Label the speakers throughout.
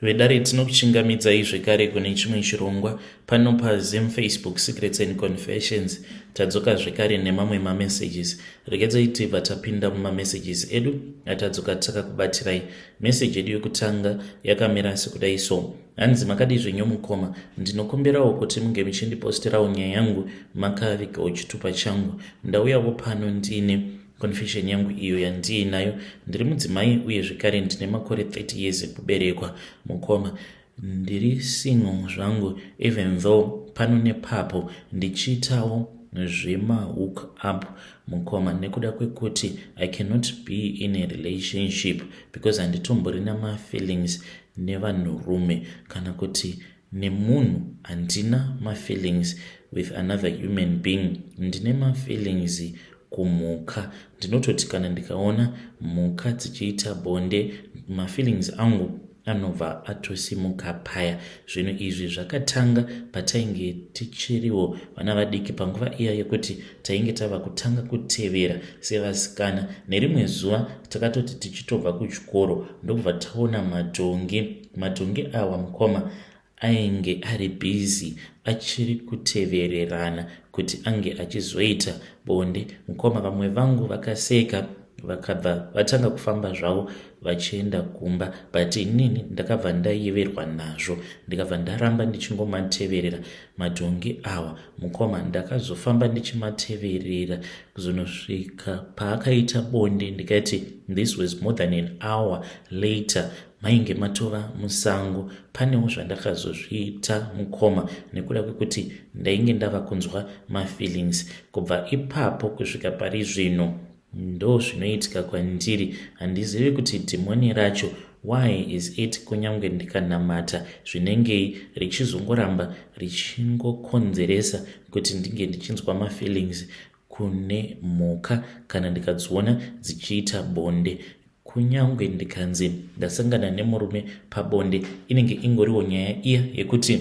Speaker 1: Vedare, tinokuchingamidzai zvekare kune chimwe chirongwa pano paZim Facebook Secrets and Confessions. Tadzoka zvekare nemamwe mamessages. Regedzai tibva tapinda mumamessages edu atadzoka takakubatirai. Meseji yedu yekutanga yakamira sekudai so. Hanzi, "Makadii zvenyu mukoma? Ndinokumbirawo kuti munge muchindiposterawo nyaya yangu makavigawo chitupa changu. Ndauyawo pano ndine confession yangu iyo yandiinayo. Ndiri mudzimai uye zvekare ndine makore 30 years ekuberekwa. Mukoma, ndiri single zvangu, even though pano nepapo ndichiitawo zvemahook up, mukoma, nekuda kwekuti I cannot be in a relationship because handitomborina mafeelings nevanhurume kana kuti nemunhu. Handina mafeelings with another human being. Ndine mafeelings kumhuka. Ndinototi kana ndikaona mhuka dzichiita bonde, mafeelings angu anobva atosimuka paya. Zvinhu izvi zvakatanga patainge tichiriwo vana vadiki, panguva iya yekuti tainge tava kutanga kutevera sevasikana. Nerimwe zuva takatoti tichitobva kuchikoro, ndokubva taona madhongi. Madhongi awa, mukoma, ainge ari busy achiri kutevererana kuti ange achizoita bonde. Mukoma, vamwe vangu vakaseka, vakabva vatanga kufamba zvavo vachienda kumba, but inini ndakabva ndayeverwa nazvo, ndikabva ndaramba ndichingomateverera madhongi awa. Mukoma, ndakazofamba ndichimateverera kuzonosvika paakaita bonde. Ndikati this was more than an hour later, mainge matova musango. Panewo zvandakazozviita, mukoma, nekuda kwekuti ndainge ndava kunzwa mafeelings. Kubva ipapo kusvika pari zvino, ndo zvinoitika kwandiri. Handizivi kuti dhimoni racho, why is it kunyange ndikanamata zvinengei, richizongoramba richingokonzeresa kuti ndinge ndichinzwa mafeelings kune mhuka kana ndikadziona dzichiita bonde? Kunyange ndikanzi ndasangana nemurume pabonde, inenge ingoriwo nyaya iya yekuti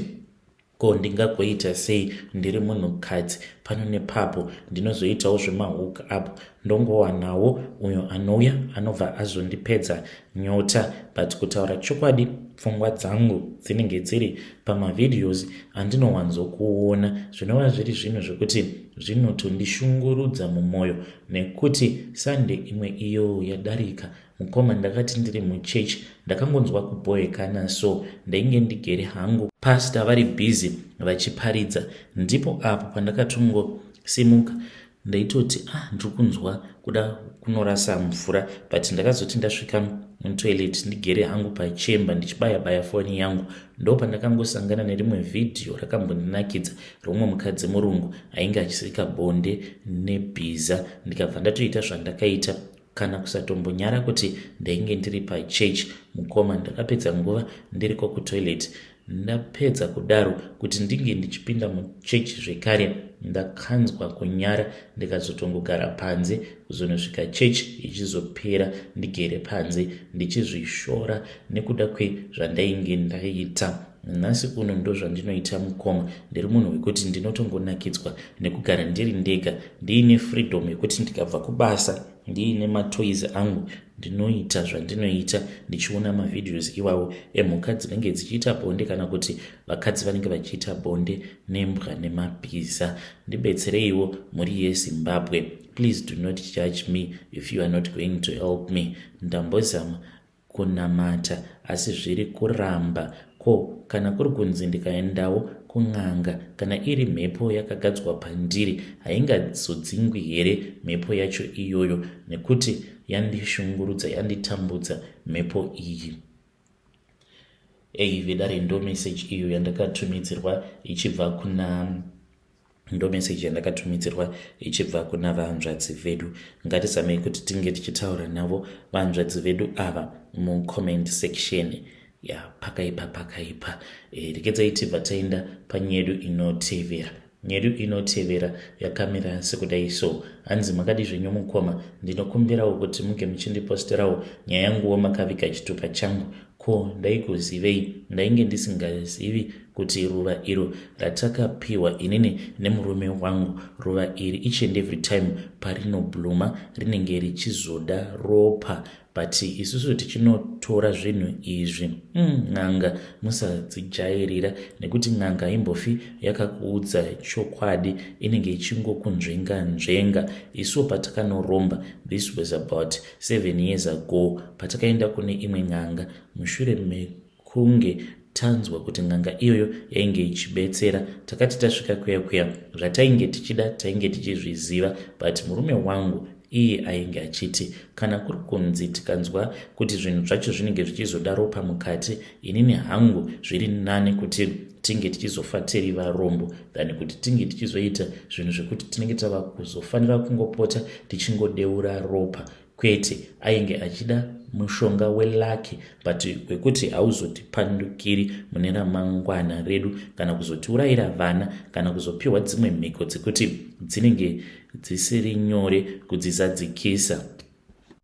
Speaker 1: ko ndingagoita sei ndiri munhukadzi? Pano nepapo ndinozoitawo zvemahook up, ndongowanawo uyo anouya anobva azondipedza nyota, but kutaura chokwadi, pfungwa dzangu dzinenge dziri pamavideos andinowanzokuona, zvinova zviri zvinhu zvekuti zvinotondishungurudza mumwoyo. Nekuti Sunday imwe iyo yadarika, mukoma, ndakati ndiri muchechi, ndakangonzwa kubhoekana. So ndainge ndigere hangu, pastor vari busy vachiparidza. Ndipo apo pandakatongosimuka, ndaitoti, "Ah, ndiri kunzwa kuda kunorasa mvura." But ndakazoti ndasvika mutoilet, ndigere hangu pachemba ndichibaya baya foni yangu, ndo pandakangosangana nerimwe vhidhiyo rakambondinakidza romwe mukadzi murungu ainge achisika bonde nebhiza. Ndikabva ndatoita zvandakaita, kana kusatombonyara kuti ndainge ndiri pachechi. Mukoma, ndakapedza nguva ndiriko kutoilet. Ndapedza kudaro, kuti ndinge ndichipinda muchechi zvekare, ndakanzwa kunyara, ndikazotongogara panze kuzonosvika chechi ichizopera, ndigere panze ndichizvishora nekuda kwezvandainge ndaita. Nhasi uno ndo zvandinoita, mukoma. Ndiri munhu wekuti ndinotongonakidzwa nekugara ndiri ndega, ndiine freedom yekuti ndikabva kubasa ndiine matoys angu, ndinoita zvandinoita ndichiona mavideos iwawo emhuka dzinenge dzichiita bonde kana kuti vakadzi vanenge vachiita bonde nembwa nemabhiza. Ndibetsereiwo, mhuri yeZimbabwe. Please do not judge me if you are not going to help me. Ndambozama kunamata, asi zviri kuramba. Ko kana kuri kunzi ndikaendawo kun'anga, kana iri mhepo yakagadzwa pandiri, haingazodzingwi here mhepo yacho iyoyo? Nekuti yandishungurudza, yanditambudza mhepo iyi." Ei vedare, ndo meseji iyo yandakatumidzirwa ichibva kuna ndo meseji yandakatumidzirwa ichibva kuna vanzvadzi vedu. Ngatizamei kuti tinge tichitaura navo vanzvadzi vedu ava mucomment section. Ya, pakaipa, pakaipa. Regedzai tibva taenda panyedu inotevera. Nyedu inotevera yakamira sekudai so. Hanzi, "Makadi zvenyu mukoma? Ndinokumbirawo kuti munge muchindiposterawo nyaya yanguwo makaviga chitupa changu. Ko ndaikuzivei? Ndainge ndisingazivi." kuti ruva iro ratakapiwa inini nemurume wangu, ruva iri each and every time parinobluma rinenge richizoda ropa, but isusu tichinotora zvinhu izvi, n'anga musadzijairira, nekuti n'anga haimbofi yakakuudza chokwadi, inenge ichingokunzvenga nzvenga. Isuwo patakanoromba, this was about 7 years ago, patakaenda kune imwe n'anga mushure mekunge tanzwa kuti n'anga iyoyo yainge ichibetsera, takati tasvika kuya kuya, zvatainge tichida tainge tichizviziva, but murume wangu iye ainge achiti kana kuri kunzi tikanzwa kuti zvinhu zvacho zvinenge zvichizoda ropa mukati, inini hangu zviri nani kuti tinge tichizofa tiri varombo than kuti tinge tichizoita zvinhu zvekuti tinenge tava kuzofanira kungopota tichingodeura ropa. Kwete, ainge achida mushonga weluck, but wekuti hauzotipandukiri mune ramangwana redu, kana kuzotiurayira vana, kana kuzopiwa dzimwe mhiko dzekuti dzinenge dzisiri nyore kudzizadzikisa.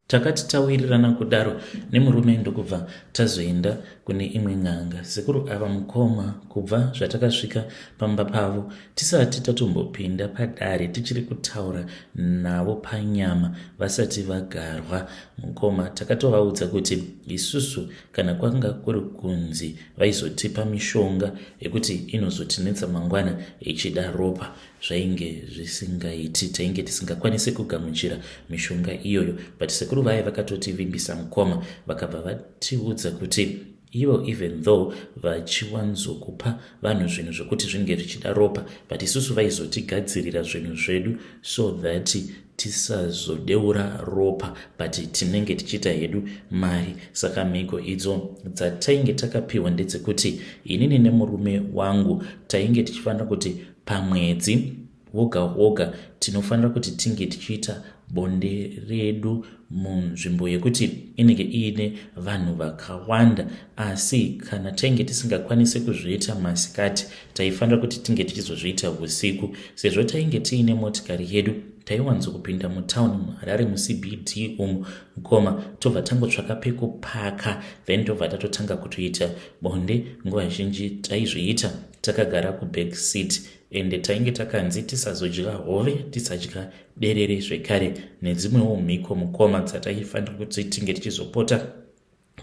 Speaker 1: Takati tawirirana kudaro nemurume, ndokubva tazoenda kune imwe n'anga. Sekuru ava, mukoma, kubva zvatakasvika pamba pavo, tisati tatombopinda padare, tichiri kutaura navo panyama vasati vagarwa, mukoma, takatovaudza kuti isusu kana kwanga kuri kunzi vaizotipa mishonga yekuti inozotinetsa mangwana ichida ropa, zvainge zvisingaiti, tainge tisingakwanisi kugamuchira mishonga iyoyo. But sekuru vaya vakatotivimbisa, mukoma, vakabva vatiudza kuti ivo, even though vachiwanzokupa vanhu zvinhu zvokuti zvinenge zvichida ropa, but isusu vaizotigadzirira zvinhu zvedu so that tisazodeura ropa, but tinenge tichiita hedu mari. Saka mhiko idzo dzatainge takapiwa ndedzekuti inini nemurume wangu tainge tichifanira kuti pamwedzi woga woga tinofanira kuti tinge tichiita bonde redu munzvimbo yekuti inenge iine vanhu vakawanda. Asi kana tainge tisingakwanisi kuzviita masikati, taifanira kuti tinge tichizozviita usiku. Sezvo tainge tiine motikari yedu, taiwanzokupinda mutauni muHarare, muCBD umu, mukoma, tobva tangotsvaka pekupaka, then tobva tatotanga kutoita bonde. Nguva zhinji taizviita takagara kuback seat, ende tainge takanzi tisazodya hove, tisadya derere zvekare, nedzimwewo mhiko, mukoma, dzataifanira kuti tinge tichizopota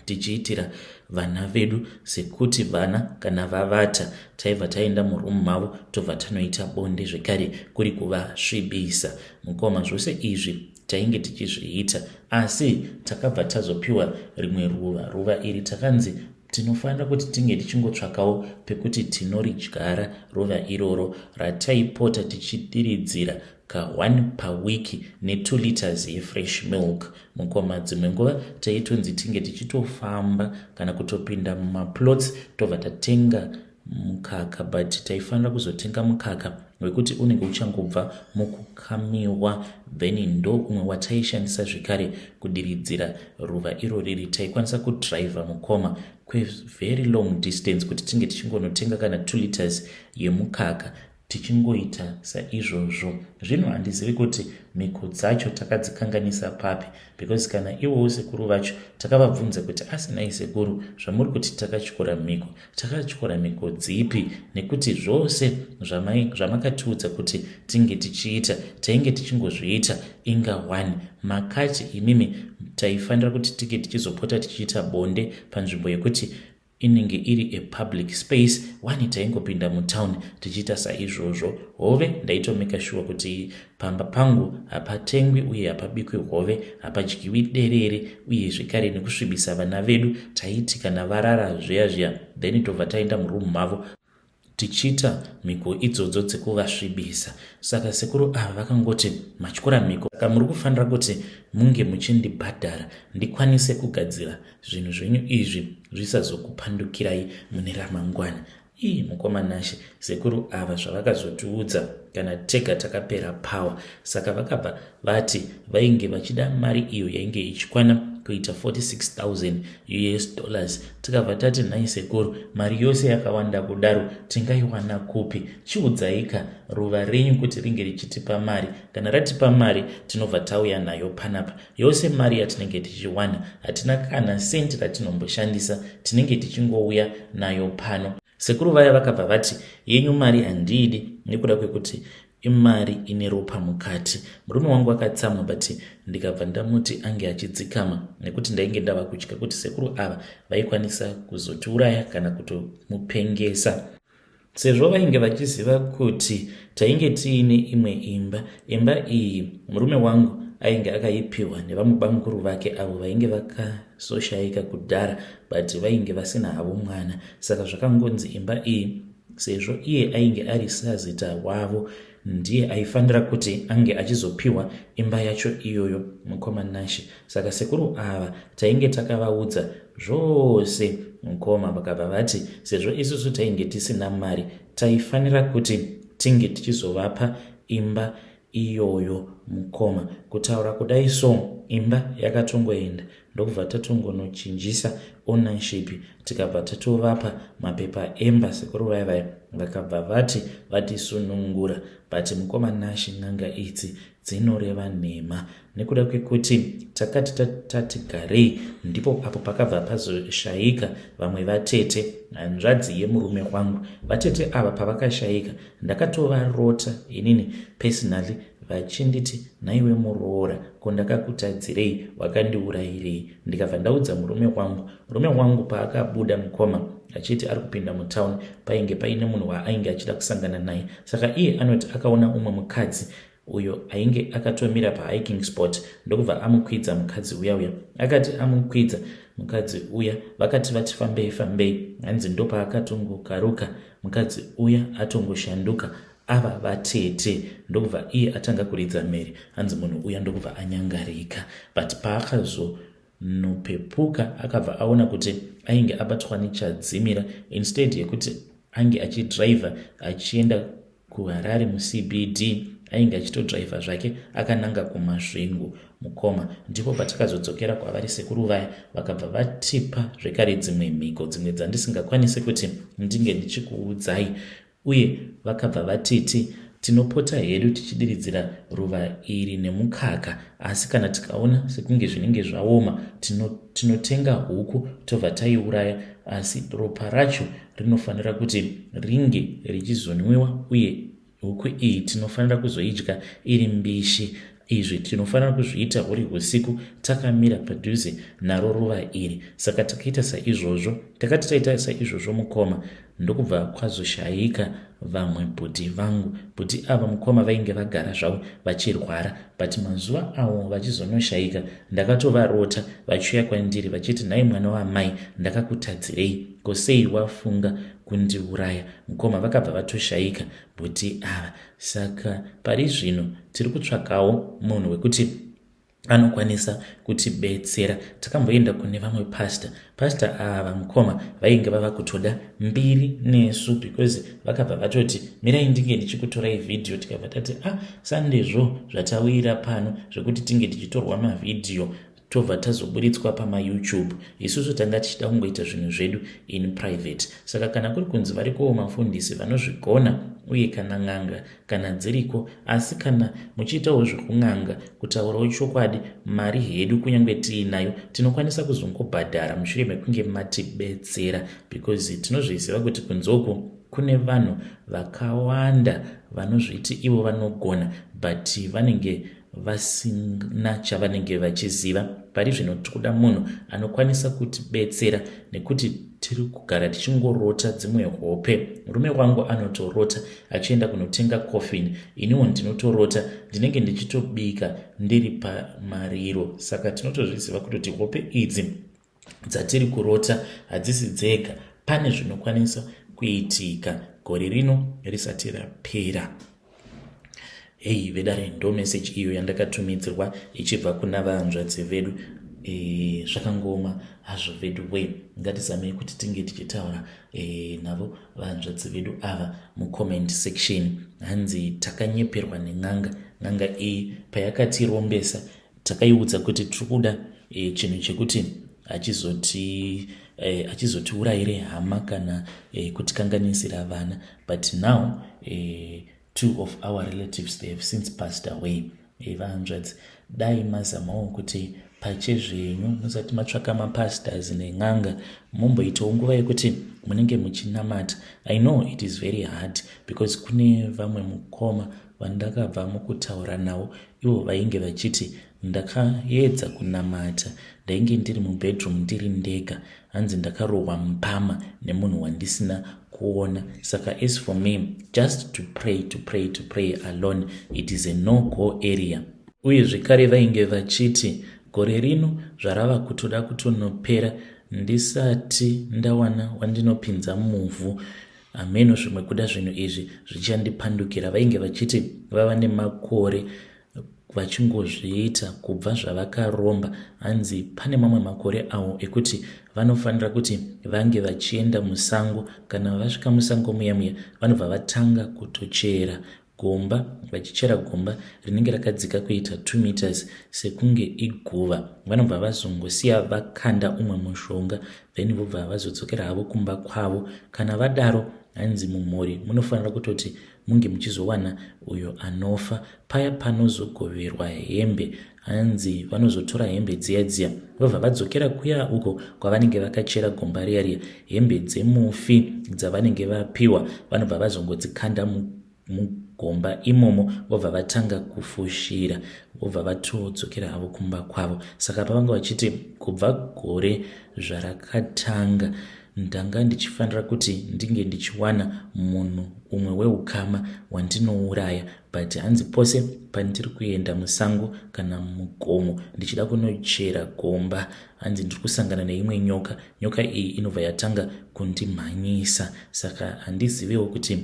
Speaker 1: tichiitira vana vedu, sekuti vana kana vavata, taibva taenda murumu mavo, tobva tanoita bonde zvekare, kuri kuvasvibisa. Mukoma, zvose izvi tainge tichizviita, asi takabva tazopiwa rimwe ruva. Ruva iri takanzi tinofanira kuti tinge tichingotsvakawo pekuti tinoridyara ruva iroro, rataipota tichidiridzira ka1 pawiki ne2 liters yefresh milk. Mukoma, dzimwe nguva taitonzi tinge tichitofamba kana kutopinda mumaplots, tobva tatenga mukaka, but taifanira kuzotenga mukaka wekuti unenge uchangobva mukukamiwa, then ndo umwe wataishandisa zvekare kudiridzira ruva iroriri. Taikwanisa kudhiraivha, mukoma, kwevery long distance kuti tinge tichingonotenga kana 2 liters yemukaka, tichingoita saizvozvo. Zvino handizivi kuti mhiko dzacho takadzikanganisa papi, because kana ivowo sekuru vacho takavabvunza kuti, "Asinai sekuru, zvamuri kuti takatyora mhiko, takatyora mhiko dzipi? Nekuti zvose zvamakatiudza kuti tinge tichiita, tainge tichingozviita inga 1 Makati imimi taifanira kuti tinge tichizopota tichiita bonde panzvimbo yekuti inenge iri apublic space. Wani taingopinda mutown tichiita saizvozvo. Hove ndaitomeka sure kuti pamba pangu hapatengwi uye hapabikwi hove, hapadyiwi derere, uye zvekare nekusvibisa vana vedu. Taiti kana varara zviya zviya, then tobva taenda murumu mavo tichiita mhiko idzodzo dzekuvasvibisa." Saka sekuru ava vakangoti, "Matyora mhiko, saka muri kufanira kuti munge muchindibhadhara ndikwanise kugadzira zvinhu zvenyu izvi zvisazokupandukirai mune ramangwana." Ii, mukoma Nashe, sekuru ava zvavakazotiudza, kana tega takapera power. Saka vakabva vati vainge vachida mari iyo yainge ichikwana kuita 46,000 US dollars. Tikabva tati, "Nhai sekuru, mari yose yakawanda kudaro tingaiwana kupi? Chiudzaika ruva renyu kuti ringe richitipa mari. Kana ratipa mari, tinobva tauya nayo panapa yose. Mari yatinenge tichiwana, hatina kana senti ratinomboshandisa, tinenge tichingouya nayo pano." Sekuru vaya vakabva vati, Yenyu mari handiidi nekuda kwekuti imari ine ropa mukati. Murume wangu akatsamwa but ndikabva ndamuti ange achidzikama nekuti ndainge ndava kutya kuti sekuru ava vaikwanisa kuzotiuraya kana kutomupengesa. Sezvo vainge vachiziva kuti tainge tiine imwe imba, imba iyi murume wangu ainge akaipiwa nevamwe bamukuru vake avo vainge vakazoshaika kudhara but vainge vasina havo mwana. Saka zvakangonzi imba iyi sezvo iye ainge ari sazita wavo ndiye aifanira kuti ange achizopiwa imba yacho iyoyo mukoma Nashe. Saka sekuru ava tainge takavaudza zvose mukoma vakabva vati sezvo isusu tainge tisina mari taifanira kuti tinge tichizovapa imba iyoyo mukoma. Kutaura kudai so imba yakatongoenda ndokubva tatongonochinjisa ownership tikabva tatovapa mapepa emba sekuru vaya vaya vakabva vati vatisunungura but mukoma Nashe n'anga idzi dzinoreva nhema nekuda kwekuti takati tati garei ndipo apo pakabva pazoshayika vamwe vatete hanzvadzi yemurume wangu. Vatete ava pavakashayika ndakatovarota inini personally vachinditi nhaiwe muroora ko ndakakutadzirei wakandiurayirei ndikabva ndaudza murume wangu. Murume wangu paakabuda mukoma achiti ari kupinda mutown painge paine munhu waainge achida kusangana naye saka iye anoti akaona umwe mukadzi uyo ainge akatomira pahiking spot ndokubva amukwidza mukadzi uya uya. Akati amukwidza mukadzi uya vakati vati fambei fambei hanzi ndopaakatongokaruka mukadzi uya atongoshanduka ava vatete ndokubva iye atanga kuridza mhere hanzi munhu uya ndokubva anyangarika but paakazo nopepuka akabva aona kuti ainge abatwa nechadzimira instead yekuti ange achidriver achienda kuHarare muCBD ainge achitodriver zvake akananga kuMasvingo mukoma. Ndipo patakazodzokera kwavari sekuru vaya vakabva vatipa zvekare dzimwe mhiko dzimwe dzandisingakwanise kuti ndinge ndichikuudzai uye vakabva vatiti tinopota hedu tichidiridzira ruva iri nemukaka asi kana tikaona sekunge zvinenge zvaoma tinotenga huku tobva taiuraya asi ropa racho rinofanira kuti ringe richizonwiwa uye huku iyi tinofanira kuzoidya iri mbishi. Izvi tinofanira kuzviita huri husiku takamira padhuze naro ruva iri. Saka takaita saizvozvo. Takati taita saizvozvo mukoma ndokubva kwazoshayika vamwe bhudhi vangu. Bhudhi ava mukoma vainge vagara zvavo vachirwara but mazuva awo vachizonoshayika ndakatovarota vachiuya kwandiri vachiti nhai mwana waamai ndakakutadzirei ko sei wafunga kundiuraya. Mukoma vakabva vatoshayika bhuti ava saka pari zvino tiri kutsvakawo munhu wekuti anokwanisa kutibetsera. Takamboenda kune vamwe pastor, pastor ava mukoma vainge vava kutoda mbiri nesu because vakabva vatoti mirai ndinge ndichikutorai vhidhiyo tikabva tati ah sandezvo zvatawira pano zvekuti tinge tichitorwa mavhidhiyo tobva tazoburitswa pamayoutube isusu tanga tichida kungoita zvinhu zvedu in private saka kana kuri kunzi varikowo mafundisi vanozvigona uye kana n'anga kana dziriko asi kana muchiitawo zvekun'anga kutaurawo chokwadi mari hedu kunyange tiinayo tinokwanisa kuzongobhadhara mushure mekunge matibetsera because tinozviziva kuti kunze uku kune vanhu vakawanda vanozviti ivo vanogona but vanenge vasina chavanenge vachiziva. Pari zvino tiri kuda munhu anokwanisa kutibetsera nekuti tiri kugara tichingorota dzimwe hope. Murume wangu anotorota achienda kunotenga coffin, iniwo ndinotorota ndinenge ndichitobika ndiri pamariro. Saka tinotozviziva kutoti hope idzi dzatiri kurota hadzisi dzega, pane zvinokwanisa kuitika gore rino risati rapera. Hei vedare, ndo message iyo yandakatumidzirwa ichibva kuna vahanzvadzi vedu. E, zvakangooma hazvo vedu we ngatizamei kuti tinge tichitaura e, navo vahanzvadzi vedu ava mucomment section. Hanzi takanyeperwa nen'anga, n'anga iyi payakatirombesa Takaiudza kuti tiri kuda e, chinhu chekuti achizoti e, achizotiurayire hama kana e, kutikanganisira vana but now e, two of our relatives they have since passed away. E, vahanzvadzi dai mazamawo kuti pachezvenyu musati matsvaka mapastors nen'anga momboitawo nguva yekuti Munenge muchinamata. I know it is very hard because kune vamwe mukoma vandakabva mukutaura navo, ivo vainge vachiti, "Ndakaedza kunamata, ndainge ndiri mubedroom ndiri ndega, hanzi ndakarohwa mupama nemunhu wandisina kuona. Saka as for me, just to pray, to pray, to pray alone, it is a no go area." Uye zvekare vainge vachiti, "Gore rino zvarava kutoda kutonopera ndisati ndawana wandinopinza muvhu, hameno zvimwe kuda zvinhu izvi zvichandipandukira." Vainge vachiti vava nemakore vachingozviita kubva zvavakaromba. Hanzi pane mamwe makore awo ekuti vanofanira kuti vange vachienda musango. Kana vasvika musango muya muya, vanobva vatanga kutochera gomba, vachichera gomba rinenge rakadzika kuita 2 meters sekunge iguva. Vanobva vazongosiya vakanda umwe mushonga, then vobva vazodzokera havo kumba kwavo. Kana vadaro, hanzi mumhuri munofanira kutoti munge muchizowana uyo anofa. Paya panozogoverwa hembe, hanzi vanozotora hembe dziya dziya, vobva vadzokera kuya uko kwavanenge vakachera gomba riya riya. Hembe dzemufi dzavanenge vapiwa vanobva vazongodzikanda mugomba imomo, vobva vatanga kufushira, vobva vatodzokera havo kumba kwavo. Saka pavanga vachiti kubva gore zvarakatanga, ndanga ndichifanira kuti ndinge ndichiwana munhu umwe weukama wandinouraya, but hanzi pose pandiri kuenda musango kana mugomo ndichida kunochera gomba, hanzi ndiri kusangana neimwe nyoka. Nyoka iyi inobva yatanga kundimhanyisa. Saka handiziviwo kuti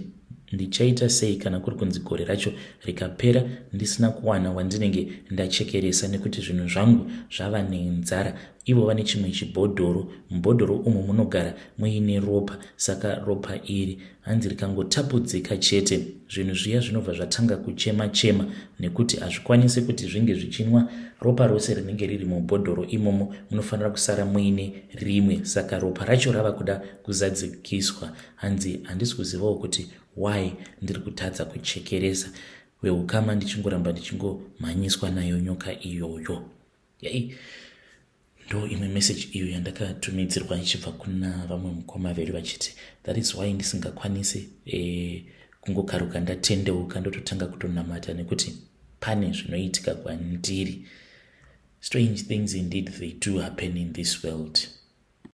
Speaker 1: ndichaita sei kana kuri kunzi gore racho rikapera ndisina kuwana wandinenge ndachekeresa, nekuti zvinhu zvangu zvava nenzara." Ivo vane chimwe chibhodhoro. Mubhodhoro umu munogara muine ropa. Saka ropa iri, hanzi rikangotapudzika chete, zvinhu zviya zvinobva zvatanga kuchema chema, nekuti hazvikwanisi kuti zvinge zvichinwa ropa rose rinenge riri mubhodhoro imomo. Munofanira kusara muine rimwe. Saka ropa racho rava kuda kuzadzikiswa. Hanzi handisi kuzivawo kuti why ndiri kutadza kuchekeresa veukama, ndichingoramba ndichingomhanyiswa nayo nyoka iyoyo. Yai, ndo imwe meseji iyo yandakatumidzirwa ichibva kuna vamwe mukoma vedu, vachiti that is why ndisingakwanisi kungokaruka ndatendeuka ndototanga kutonamata, nekuti pane zvinoitika kwandiri. Strange things indeed, they do happen in this world.